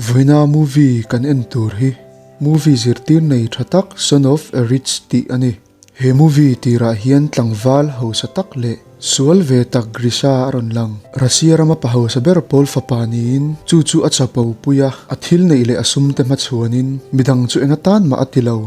Vawiina movie kan en tur hi movie zirtir nei tha tak Son of a Rich tih a ni. He movie tirah hian tlangval hausa tak leh sual ve tak Grisha a rawn lang. Russia rama pa hausa ber pawl fapa niin chu chu a chapo pui a, a thil neih leh a sum te hmachhuanin midang chu eng atan mah a ti lo.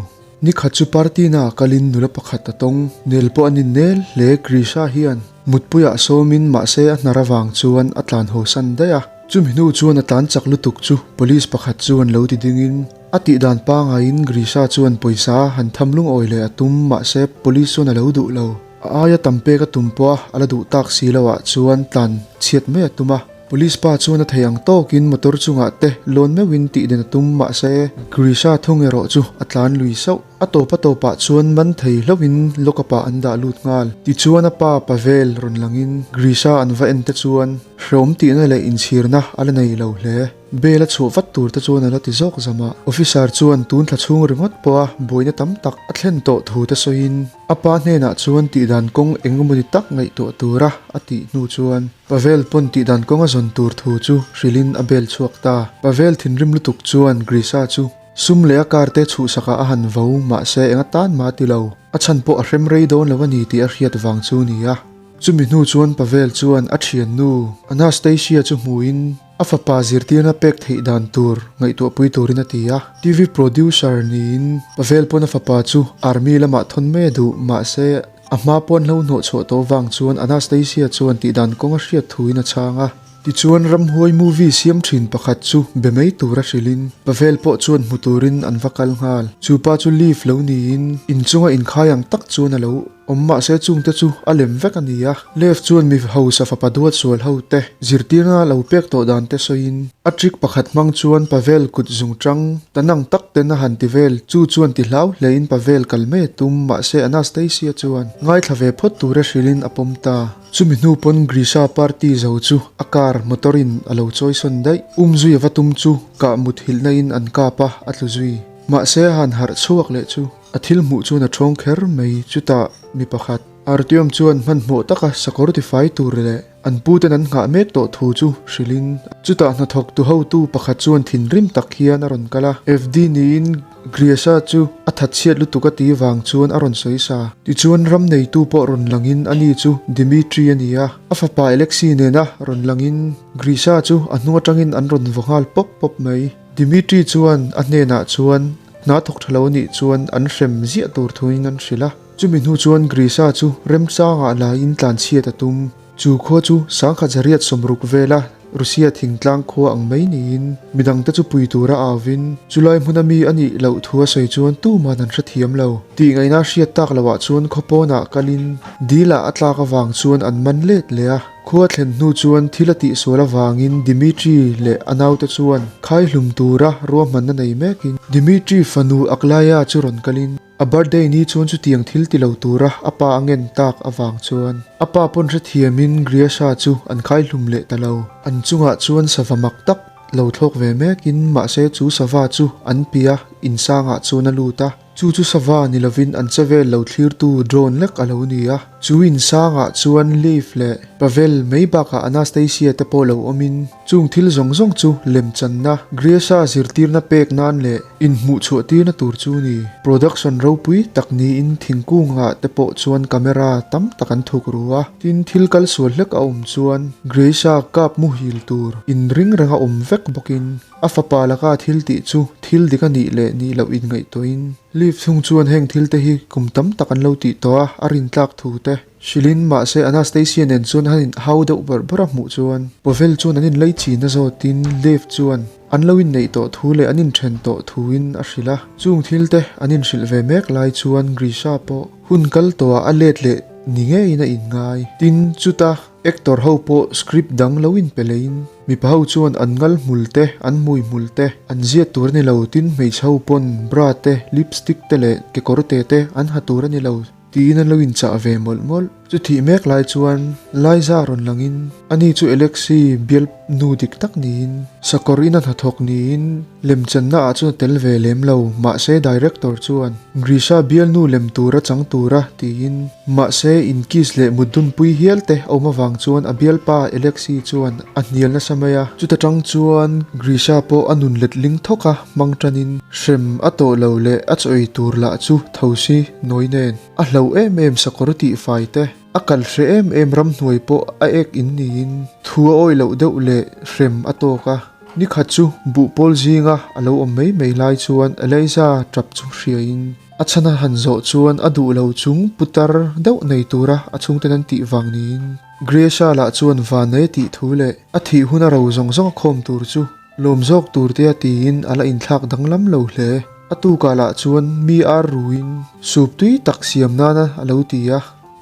Ni khat chu party na kalin nula pakhat a tawng. Nel pawh an innel hle Grisha hian mutpuiah sawmin mahse a hnar avang chuan a tlan haw san daih a. Chumi hnu chuan a tlan chak lutuk chu police pakhat chuan lo ti dingin a tih dan pangaiin Grisha chuan pawisa han tham lungawi leh a tum mahse police chuan a lo duh lo. A aia tam pek a tum pawh a a la duh tak si loah chuan tlan chhiat mai a tum a. Police pa chuan a thei ang tawkin motor chungah te lawn meuhin tih den a tum mahse Grisha thung erawh chu a tlan lui sauh. A tawp a tawpah chuan man thei hlauhin lockup ah an dah lut nghal. Tichuan a pa Pavel rawn langin Grisha an va en te chuan hreawm tihna leh inchhirna a la nei lo hle. Bail a chhuah vat tur te chuan a la ti zawk zam a. Officer chuan tun thla chhung ringawt pawha buaina tam tak a thlen tawh thu te sawiin a pa hnenah chuan tihdan kawng eng emawni tak ngaihtuah tura a tih hnu chuan Pavel pawn tihdan kawng a zawn tur thu chu hrilhin a bail chhuak ta. Pavel thinrim lutuk chuan Grisha chu Sum leh a car te chhuhsakah a han vo, mahse eng atan mah a ti lo. A chhan pawh a hrem rei dawn lo a ni tih a hriat vang chu ni a. Chumi hnu chuan Pavel chuan a thiannu Anastasia chu hmuin a fapa zirtirna pek theih dan tur ngaihtuahpui turin a ti a. TV producer niin Pavel pawn a fapa chu army lamah thawn mai a duh, mahse a hma pawn hlo hnawh chhuah tawh vang chuan Anastasia chuan tihdan kawng a hriat thuin a chhang a. Tichuan ramhuai movie siam thin pakhat chu be mai tura hrilhin Pavel pawh chuan hmu turin an va kal nghal. Chu pa chu leave lo niin inchunga inkhai ang tak chuan a lo awm mahse chungte chu a lem vek a ni a. Lev chuan mi hausa fapa duat sual ho te zirtirna lo pek tawh dan te sawiin a trick pakhat hmang chuan Pavel kut zung tang ta nang tak ten a han ti vel. Chu chuan ti hlau hlein Pavel kal mai a tum mahse Anastasia chuan ngaithla ve phawt tura hrilhin a pawm ta. Chumi hnu pawn Grisha party zo chu a car motor in a lo chawi sawn daih. Um zui a va tum chu kah mut hilhna in an kap a, a tlu zui. Mahse a han harh chhuak leh chu a thil hmuh chuan a thawng kher mai. Chutah mi pakhat Artyom chuan hmanhmawh taka sakawr tifai tur leh an pu ten an nghah mek tawh thu chu hrilhin chutah hnathawk tu hotu pakhat chuan thinrim tak hian a rawn kal a. FD niin Griasa chu a thatchhiat lutuk a ti vang chuan a rawn sawi sa. Tichuan ram neitu pawh rawn langin ani chu Dimitri a ni a, a fapa Alexei nena rawn langin Grisa chu a hnung atangin an rawn vaw nghal pawp pawp mai. Dimitri chuan a hnenah chuan hna thawk tha lo a nih chuan an hrem ziah tur thuin an hrilh a. Chumi hnu chuan Grisa chu remchangah laiin tlanchhiat a tum. Chu khua chu sangkhat zariat sawmruk vela Russia thingtlang khua ang mai niin midangte chu pui tura auvin chulai hmuna mi a nih loh thu a sawi chuan tuman an hrethiam lo. Tihngaihna hriat tak loah chuan khaw pawnah kalin dil ah a tlak avang chuan an man let leh a. Khua thlen hnu chuan thil a tihsual avangin Dmitry leh a naute chuan khaihlum tura ruahmanna nei mekin Dmitry fanu Aglaya chu rawn kalin, A birthday ni chuan chutiang thil ti lo tura a pa a ngen tak avang chuan a pa pawn hrethiamin Griasha chu an khaihlum leh ta lo. An chungah chuan sava mak tak lo thlawk ve mekin mahse chu sava chu an piah insangah chuan a lut a, chu chu sava ni lovin an che vel lo thlirtu drone lek a lo ni a. Chu insangah chuan Leif leh Pavel mai bakah Anastasia te pawh lo awmin, Chung thil zawng zawng chu lemchanna, Griesa zirtirna pek nan leh inhmuhchhuah tirna tur chu ni. Production ropui tak niin thingkungah te pawh chuan camera tam tak an thuk ru a, tin thil kal sual hlek a awm chuan Griesa kap muhil tur inring renga awm vek bawkin a fapa laka thil tih chu thil dik a nih leh nih loh inngaihtuahin Liv thung chuan heng thil te hi kum tam tak an lo tih tawh a, a rintlak thu te. Hrilhin mahse Anastasia nen chuan an in hau deuh bawrh bawrh a hmuh chuan Pavel chuan an in lei chin a zawtin Lev chuan an lo inneih tawh thu leh an inthen tawh thuin a hrilh a. Chung thil te an inhrilh ve mek lai chuan Grisha pawh hun kal tawhah a let leh ni ngeiin a inngai. Tin, chuta actor ho pawh script dang lo inpe leiin mipa ho chuan an ngal hmul te, an hmui hmul te an ziat tur a ni lo, tin hmeichhe ho pawn bra te, lipstick te leh kekawr te te an ha tur a ni lo. Tiin an lo inchah ve mawlh mawlh. Chutih mek lai chuan Liza rawn langin ani chu Alexi bialnu dik tak niin sakawr ina hnathawk niin lemchanna ah chuan a tel ve lem lo. Mahse director chuan Grisha bialnu lem tura chang tura tiin mahse inkiss leh mutdunpui hial te a awm avang chuan a bialpa Alexi chuan a hnial nasa mai a. Chuta tang chuan Grisha pawh a nun letling thawk a hmang tanin hrem a tawh lo leh a chaw ei tur lah chu thosi nawi nen. A hlo em em sakawr tih fai te, a kal hre em em ramhnuai pawh a ek in niin thu a awih loh deuh leh hrem a tawk a. Nikhat chu buhpawl zinga a lo awm mai mai lai chuan Eliza tap chu hriain a chhan a han zawh chuan a duh lo chung putar deuh nei tura a chhungten an tih vang niin Gresha lah chuan vanei a tih thu leh a thih hun a ro zawng zawng a khawm tur chu Lawm zawk tur te a tiin a la inthlak danglam lo hle. A tukah lah chuan mi ar ruin soup tui tak siam nana a lo ti a.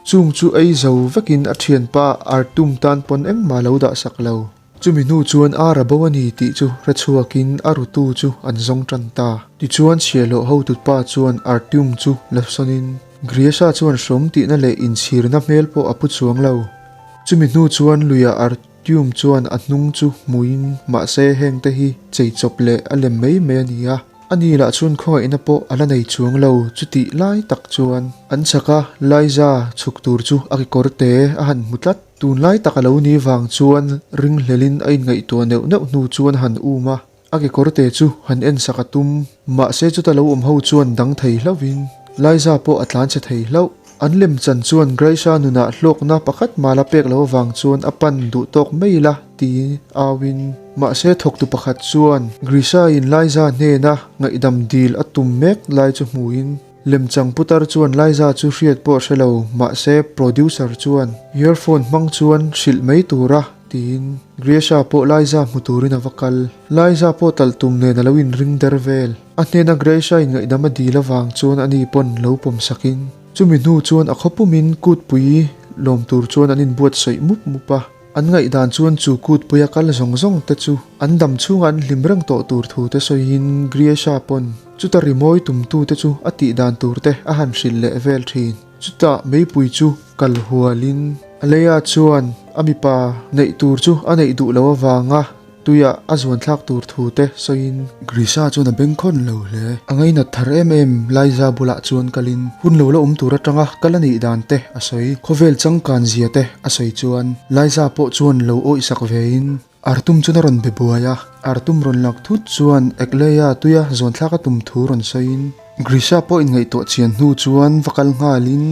Chung chu ei zo vekin a thianpa Artum tan pawn engmah a lo dah sak lo. Chumi hnu chuan ar a bo a ni tih chu hre chhuakin a rutu chu an zawng tan ta. Tichuan chhiahhlawh hotutpa chuan Artum chu la sawnin Griesa chuan hrawm tihna leh inchhirna hmel pawh a pu chuang lo. Chumi hnu chuan luiah Artum Tium chuan a hnung chu hmuin mahse heng te hi chei chawp leh a lem mai mai a ni a, a ni lah chuan khawngaihna pawh a la nei chuang lo chutih lai tak chuan an chhak a, Liza chhuk tur chu a kekawr te a han hmu tlat. Tunlai tak a lo ni vang chuan ringhlelin a inngaihtuah neuh neuh hnu chuan a han um a. A kekawrte chu han en sak a tum, mahse chuta lo awm ho chuan dang thei hlauhin Liza pawh a tlan chhe thei hlauh. An lem chan chuan Grace-a nunah hlawkna pakhat mal a pek loh avang chuan a pan duh tawk mai ila ti auin. Mahse thawktu pakhat chuan Grisha-in Liza hnena ngaihdam dil a tum mek lai chu hmuhin Lemchang putar chuan Liza chu hriat pawh hre lo, mahse producer chuan earphone hmang chuan hrilh mai tura tiin Griesha pawh Liza hmu turin a va kal. Liza pawh talh tum nen a lo inring der vel. A hnena Griesha in ngaihdam a dil avang chuan ani pawn lo pawm sakin chumi hnu chuan a khaw pumin kutpui lawm tur chuan an inbuatsaih mup mup a. An ngaihdan chuan chu kutpuia kal zawng zawng te chu an dam chhungah an hlim reng tawh tur thu te sawiin Griesha pawn chuta rimawi tumtu te chu a tih dan tur te a han hrilh leh vel thin. Chutah meipui chu kal hualin Aleia chuan a mipa neih tur chu a neih duh loh avanga Tuiah a zuan thlak tur thu te sawiin Grisha chuan a bengkhawn lo hle. A ngainat thar em em Liza bulah chuan kalin hun lo la awm tur atanga kal a nih dan te a sawi. Khawvel changkan zia te a sawi chuan Liza pawh chuan lo awihsak vein Artum chuan a rawn be buai a. Artum rawn lak thut chuan Ekleia tuia zuan thlak a tum thu rawn sawiin Grisha pawh inngaihtuah chian hnu chuan va kal nghalin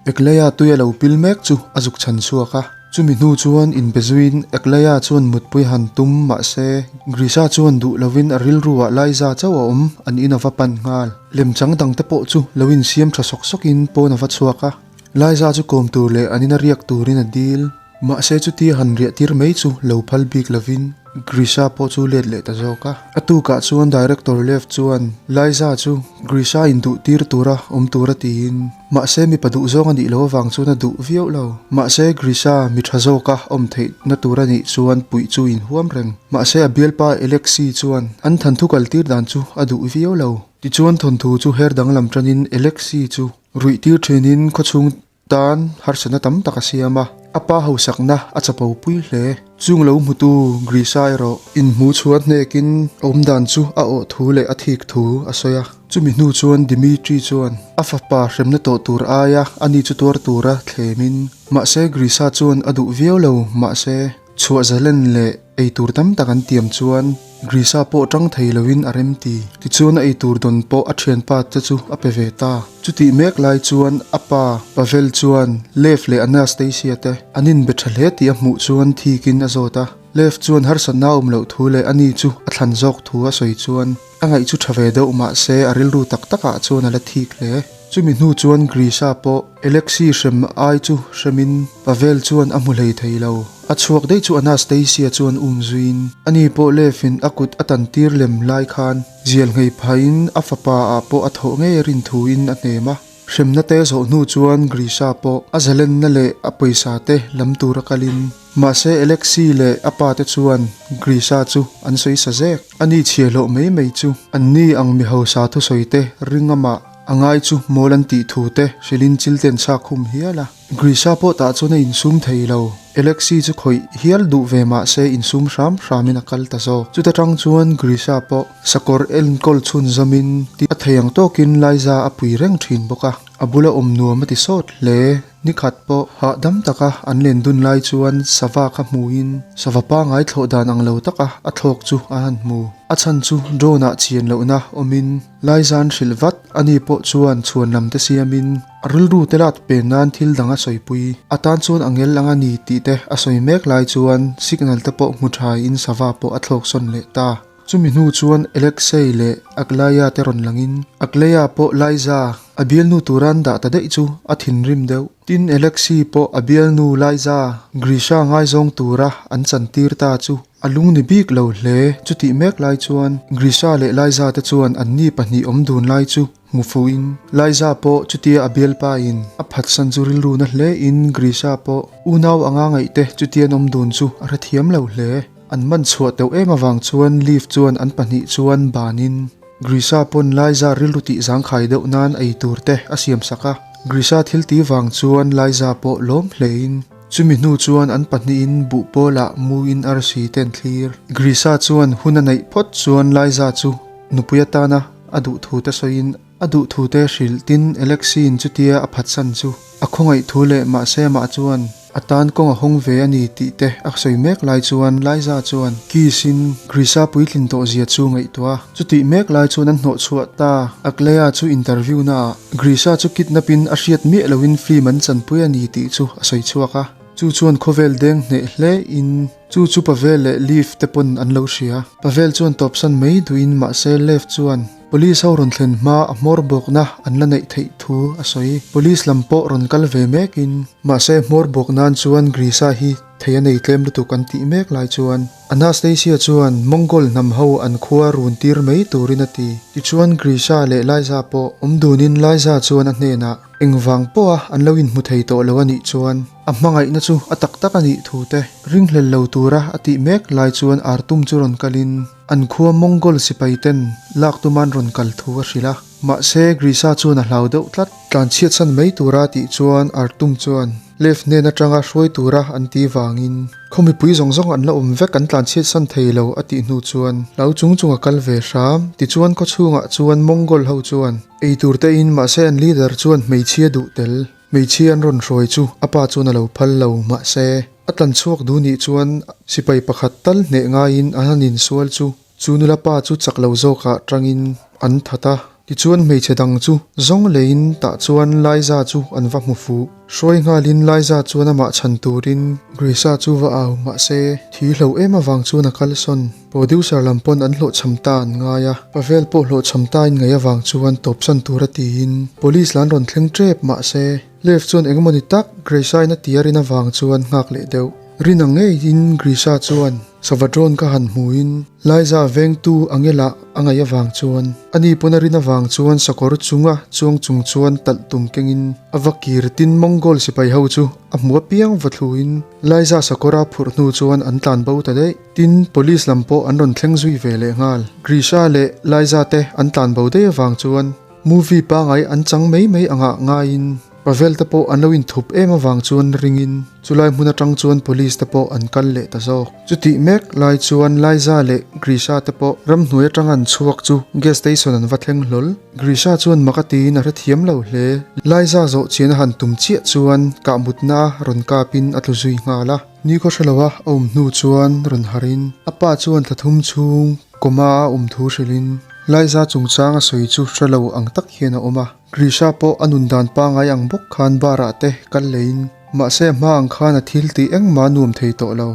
Ekleia tuia lo pil mek chu a zuk chhan chhuak a. Chumi hnu chuan inbe zuiin Aglaia chuan mutpui han tum mahse Grisha chuan duh lovin a rilruah Liza chauh a awm an in a va pan nghal. Lemchang dangte pawh chu lo insiam tha sawk sawkin pawn a va chhuak a, Liza chu kawm tur leh an ina riak turin a dil. Mahse chutia han riah tir mai chu lo phal bik lovin Grisha pawh chu let leh ta zawk a. A tukah chuan Director Lev chuan Liza chu Grisha induh tir tura awm tura tiin, Mahse mipa duh zawng a nih loh avang chuan a duh viau lo. Mahse Grisha mi tha zawka awm theih na tur a nih chuan puih chu inhuam reng. Mahse a bialpa Alexi chuan an thanthu kal tir dan chu a duh viau lo. Tichuan thawnthu chu her danglam tanin Alexi chu ruih tir thinin khawchhung tan harsatna tam tak a siam a. A pa hausakna a chapo pui hle. Chung lo hmutu Grisha erawh inhmu chhuah hnekin awmdan chu a awh thu leh a thik thu a sawi a. Chumi hnu chuan Dimitri chuan a fapa hremna tawh tur aia ani chu tuar tura thlemin mahse Grisha chuan a duh viau lo mahse chhuah zalen leh eitur tam tak an tiam chuan Grisha pawh tang thei loin a rem ti. Tichuan a eitur dawn pawh a thianpa te chu a pe ve ta. Chutih mek lai chuan a pa Pavel chuan Lev leh Anastasia te an inbe tha hle tih a hmuh chuan thikin a zawt a. Lev chuan harsatna a awm loh thu leh ani chu a thlan zawk thu a sawi chuan a ngaih chu tha ve deuh mahse a rilru tak takah chuan a la thik hle. Chumi hnu chuan Grisha pawh Alexei hrem ai chu hremin Pavel chuan a hmu hlei thei lo. A chhuak daih chu Anastasia chuan um zuiin ani pawh Lev-in a kut a tan tir lem lai khan zial nghei phahin a fapa ah pawh a thawh ngei a rin thuin a hnem a. Hremna te zawh hnu chuan Grisha pawh a zalenna leh a pawisa te lam tura kalin mahse Alexei leh a pa te chuan Grisha chu an sawi sa zek. Ani chhiahhlawh mai mai chu anni ang mi hausa thusawi te ring amah. A ngai chu mawl an tih thu te hrilhin chil te an chhak khum hial a. Grisha pawh tah chuan a insum thei lo. Alexi chu khawih hial duh ve mah se insum hram hramin a kal ta zawk. Chuta tang chuan Grisha pawh sakawr enkawl chhunzawmin a thei ang tawkin Liza a pui reng thin bawk a. A bula awm nuam a ti sawt hle. Nikhat pawh hahdam taka an len dun lai chuan sava kha hmuin sava pangai thlawh dan ang lo taka a thlawk chu a han hmu. A chhan chu drone ah chian lohna awmin Laiza'n hrilh vat a ni pawh chuan chhuan lam te siamin a rilru te lat pen nan thil dang a sawipui. A tan chuan a ngel ang a ni tih te a sawi mek lai chuan signal te pawh hmu thain sava pawh a thlawk sawn leh ta. Chumi hnu chuan Alexei leh Aglaya te rawn langin Aglaya pawh Liza a bialnu tura an dah ta daih chu a thinrim deuh. Tin, Alexei pawh a bialnu Liza Grisha ngaizawng tura an chantir ta chu a lung ni bik lo hle. Chutih mek lai chuan Grisha leh Liza te chuan anni pahnih awm dun lai chu Hmu fuhin, Liza pawh chutia a bialpa in a phatsan chu rilru na hle in Grisha pawh unau anga ngaih te chutia an awm dun chu a hrethiam lo hle. An man chhuah teuh em avang chuan Liv chuan an pahnih chuan ban in Grisha pawn Liza rilru tih zangkhai deuh nan ei tur te a siam sak a. Grisha thil ti vang chuan Liza pawh lawm hle in chumi hnu chuan an pahnih in buh pawl ah mu in arsi te an thlir. Grisha chuan hun a neih phawt chuan Liza chu nupui atana A duh thu te sawiin a duh thu te hrilh tin Alexi-in chutia a phatsan chu a khawngaih thu leh mahse amah chuan a tan kawng a hawng ve a ni tih te a sawi mek lai chuan Liza chuan kiss-in Grisa puitlin tawh zia chu ngaihtuah a. Chutih mek lai chuan an hnawh chhuah ta. Aglaya chu interview naah Grisa chu kidnap-in a hriat miah loin film an chanpui a ni tih chu a sawi chhuak a. Chu chuan khawvel deng hneh hle in. Chu chu Pavel leh Lev te pawn an lo hria. Pavel chuan tawpsan mai duhin mahse Lev chuan Police ho rawn thlen hma a hmawr bawkna an la neih theih thu a sawi. Police lam pawh rawn kal ve mekin mahse hmawr bawk nan chuan Grisa hi thei a nei tlem lutuk an tih mek lai chuan Anastasia chuan Mongol hnam ho an khua run tir mai turin a ti. Tichuan Grisa leh Liza pawh awm dunin Liza chuan a hnenah engvang pawha an lo inhmu thei tawh lo a nih chuan A hmangaihna chu a tak tak a nih thu te ringhlel lo tura a tih mek lai chuan Artum chu rawn kalin an khua Mongol sipai ten lak tuman rawn kal thu a hrilh a. Mahse Grisa chuan a hlau deuh tlat. Tlanchhiatsan mai tura tih chuan Artum chuan Lev hnen atanga hruai tura an ti vangin khaw mipui zawng zawng an la awm vek an tlanchhiatsan thei lo a tih hnu chuan hlau chung chung a kal ve hram. Tichuan khawchhungah chuan Mongol ho chuan eitur te in mahse an leader chuan hmeichhia duh tel Hmeichhia an rawn hruai chu a pa chuan a lo phal lo, mahse, a tlan chhuak duh nih chuan sipai pakhat tal hneh ngaiin an han insual chu chu nula pa chu chak lo zawkah tangin an that a. Tichuan hmeichhe dang chu zawng leiin tah chuan Liza chu an va hmu fuh. Hruai nghalin Liza chuan amah chhan turin Grisa chu va au, mahse, thi hlo em avang chuan a kalsawn. Producer lam pawn an hlawhchham ta an ngai a, Pavel pawh hlawhchham ta in ngaih avang chuan tawpsan tura tiin Police lan rawn thleng tep mahse Lev chuan engemaw ni tak Grisha in a ti a rin avang chuan nghak leh deuh. Rin ang ngeiin Grisha chuan sava drone ka han hmuin Liza vengtu Angela a ngaih avang chuan ani pawn a rin avang chuan sakawr chunga chuang chung chuan talh tum kengin a va kir tin Mongol sipai ho chu a hmu apiang va thluin Liza sakawra phurh hnu chuan an tlan bo ta daih. Tin, Police lam pawh an rawn thleng zui ve leh nghal. Grisha leh Liza te an tlan bo daih avang chuan movie pangai an chang mai mai angah ngaiin Pavel te pawh an lo inthup em avang chuan ringin chulai hmun atang chuan Police te pawh an kal leh ta zawk. Chutih mek lai chuan Liza leh Grisha te pawh ramhnuai atang an chhuak chu gas station an va thleng hlawl. Grisha chuan mak a tiin a hrethiam lo hle. Liza zawh chian a han tum chiah chuan kahmutna rawn kapin a tlu zui nghal a. Ni khaw hre lo a a awm hnu chuan rawn harh in a pa chuan thla thum chhung kawma a awm thu hrilh in Liza chungchang a sawi chu hre lo ang tak hian a awm a. Grisha pawh a nun dan pangai ang bawk khan bar ah te kal leh in mahse a hma ang khan a thil tih engmah a nuam thei tawh lo.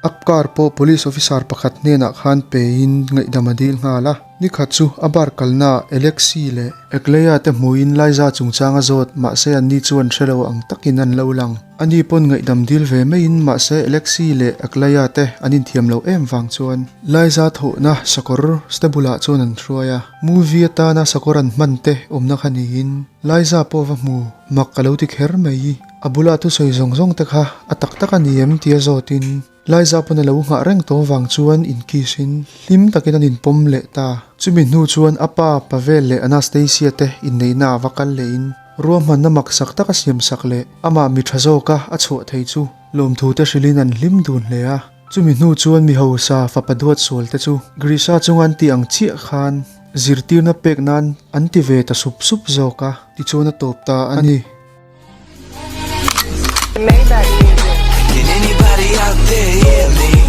A car pawh police officer pakhat hnenah khan pe in ngaihdam a dil nghal a. Nikhat chu a bar kalnaah Alexi leh Aglaia te hmuhin Liza chungchang a zawt, mahse anni chuan hre lo ang takin an lo lang. Ani pawn ngaihdam dil ve maiin mahse Alexi leh Aglaia te an inthiam lo em vang chuan Liza thawhna sakawr stable ah chuan an hruai a. Movie atana sakawr an hman te awmna kha niin Liza pawh va hmu mak a lo ti kher mai. A bula thusawi zawng zawng te kha a tak tak a ni em tia zawtin Liza pawn a lo nghah reng tawh vang chuan inkiss in hlim takin an inpawm leh ta. Chumi hnu chuan a pa Pavel leh Anastasia te inneihna ah va kal lehin ruahmanna maksak taka siamsak leh amah mi tha zawka a chhuah thei chu lawmthu te hrilhin an hlim dun hle a. Chumi hnu chuan mi hausa fapa duat sual te chu Grisha chunga an tih ang chiah khan zirtirna pek nan an ti ve ta sup sup zawk a, tichuan a tawp ta a ni. Can anybody out there hear me?